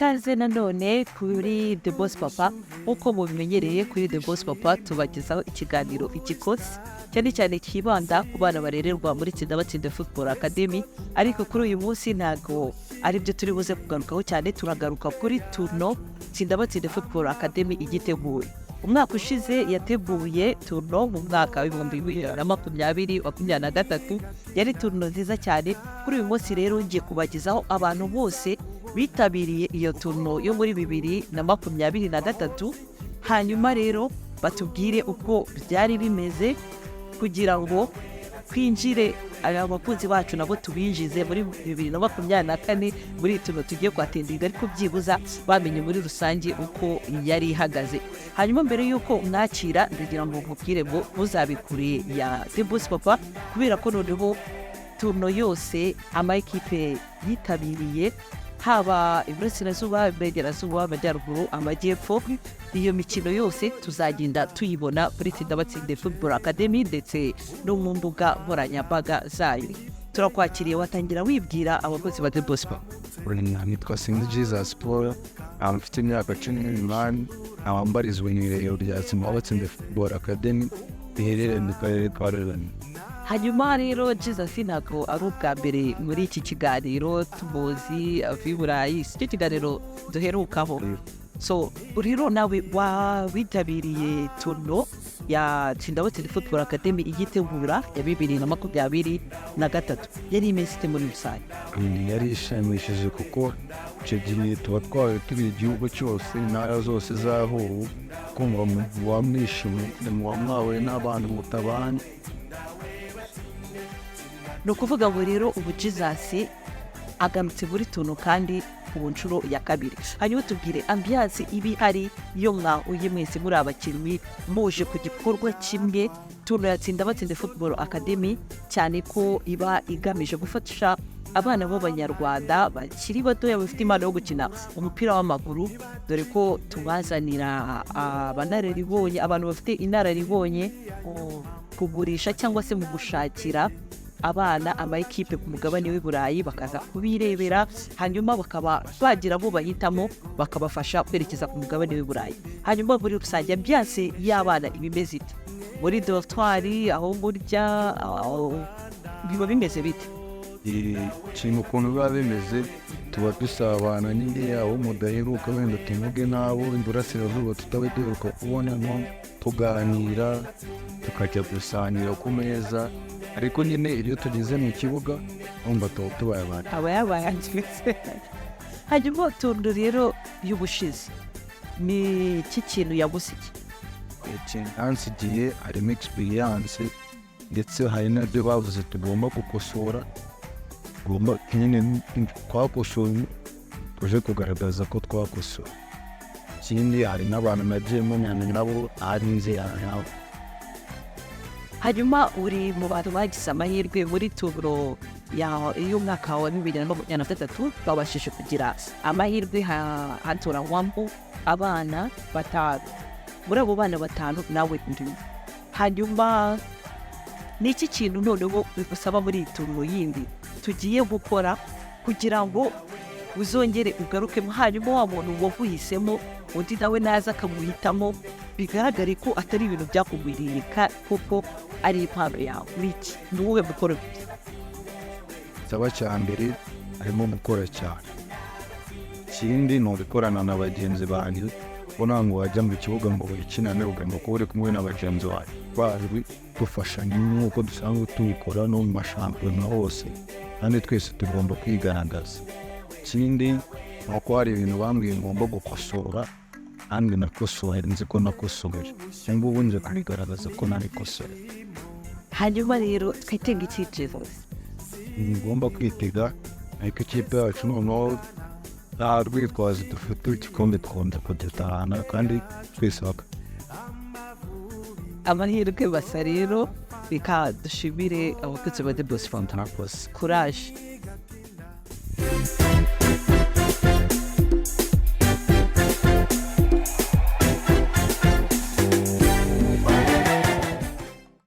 Ikaze nanone kuri The Boss Papa. Nk'uko mubimenyereye, kuri The Boss Papa tubagezaho ikiganiro Igikosi, cyane cyane kibanda ku bana barererwa muri Tsinda Batsinda Football Academy. Ariko kuri uyu munsi ntabwo aribyo turi buze kugarukaho cyane. Turagaruka kuri tournoi Tsinda Batsinda Football Academy igiteguye. Umwaka ushize yateguye tournoi mu mwaka w'2020 23, yari tournoi nziza cyane. Kuri uyu munsi rero ngiye kubagezaho abantu bose bitabiriye iyo tournoi yo muri 2023, hanyuma rero batubwire uko byari bimeze, kugira ngo twinjire aba bakunzi bacu nabo tubinjize muri 2024 muri iyi tournoi tugiye kwattendinga, ariko byibuza bamenye muri rusange uko yari ihagaze. Hanyuma mbere y'uko mwakira, ndagira ngo nkubwire ngo muzabe kure ya The Boss Papa, kubera ko noneho tournoi yose ama ekipe yitabiriye, haba iburasirazuba, iburengerazuba, amajyaruguru, amajyepfo, iyo mikino yose tuzagenda tuyibona kuri Tsinda Batsinde Football Academy ndetse no mu mbuga nkoranyambaga zayo. Turakwakiriye, watangira wibwira abakozi ba The Boss Papa. Nitwa Sinzi Jesus Paul, mfite imyaka 18, nkaba mbarizwa mu irerero rya Tsinda Batsinde Football Academy riherereye mu karere ka Rulindo. Hanyuma rero Jesus ntabwo ari ubwa mbere muri iki kiganiro, tumuzi ava i Burayi, si cyo kiganiro duherukaho. So rero nawe witabiriye tournoi ya Tsinda Batsinde Football Academy igitegura ya 2023, yari imeze ite muri rusange? Yari ishimishije, kuko icyo gihe tuba twabaye turi igihugu cyose, intara zose zahuwe, kumva muba mwishimye, muba mwahuye n'abantu mutabanye. Ni ukuvuga ngo rero ubu Jesus agarutse muri tournoi kandi ku nshuro ya kabiri. Hanyuma tubwire ambiance iba ihari iyo mwahuye mwese muri abakinnyi, muje ku gikorwa kimwe, tournoi ya Tsinda Batsinde Football Academy, cyane ko iba igamije gufasha abana b'Abanyarwanda bakiri batoya bafite impano yo gukina umupira w'amaguru, dore ko tubazanira abanararibonye, abantu bafite inararibonye mu kugurisha cyangwa se mu gushakira abana ama ekipe ku mugabane w'i Burayi, bakaza kubirebera, hanyuma bakaba bagira abo bahitamo, bakabafasha kwerekeza ku mugabane w'i Burayi. Hanyuma muri rusange ambiance y'abana iba imeze ite muri dortoir, aho murya, biba bimeze bite? Ikintu ukuntu biba bimeze, tuba dusabana nyine, abo mudaheruka wenda tuvuge n'abo iburasirazuba tutaba duheruka kubonamo, tuganira, tukajya gusangira ku meza. Ariko nyine iyo tugeze mu kibuga, wumva tuba tubaye abantu. Aba yabaye angiritse. Hanyuma tournoi rero y'ubushize, ni iki kintu yagusigiye? Ikintu yansigiye harimo experience, ndetse hari n'ibyo bavuze tugomba gukosora, tugomba nyine twakosoye, tuje kugaragaza ko twakosoye. Ikindi, hari n'abantu nagiye menyana nabo ahari nzi nabo. Hanyuma uri mu bantu bagize amahirwe muri tournoi y'umwaka wa 2023, babashije kugira amahirwe hatoranywamo abana batanu. Muri abo bana batanu nawe urimo. Hanyuma ni iki kintu noneho bigusaba muri iyi tournoi yindi tugiye gukora kugira ngo uzongere ugarukemo, hanyuma wa muntu waguhisemo undi nawe naza akamuhitamo, bigaragare ko atari ibintu byakugwiriye, kuko ari impano yawe? Ni iki, ni uwuhe mukoro? Saba cya mbere harimo gukora cyane. Ikindi ni ugukorana na bagenzi banjye, kuko ntabwo wajya mu kibuga ngo wikinane, ugomba kuba uri kumwe na bagenzi bawe, bazwi dufashanya nk'uko dusanzwe tubikora no mu mashampiyona hose, kandi twese tugomba kwigaragaza. Ikindi ni uko hari ibintu bambwiye ngomba gukosora, kandi nakosoye, nzi ko nakosoye, cyangwa ubu nje kubigaragaza ko nabikosoye. Hanyuma rero twitege iki, Jesus? Ngomba kwitega, ariko ikipe yacu noneho nta rwitwazo dufite, igikombe twumva kugitahana kandi twese Amahirwe basa. Rero reka dushimire abakozi ba The Boss Papa. Murakoze. Courage.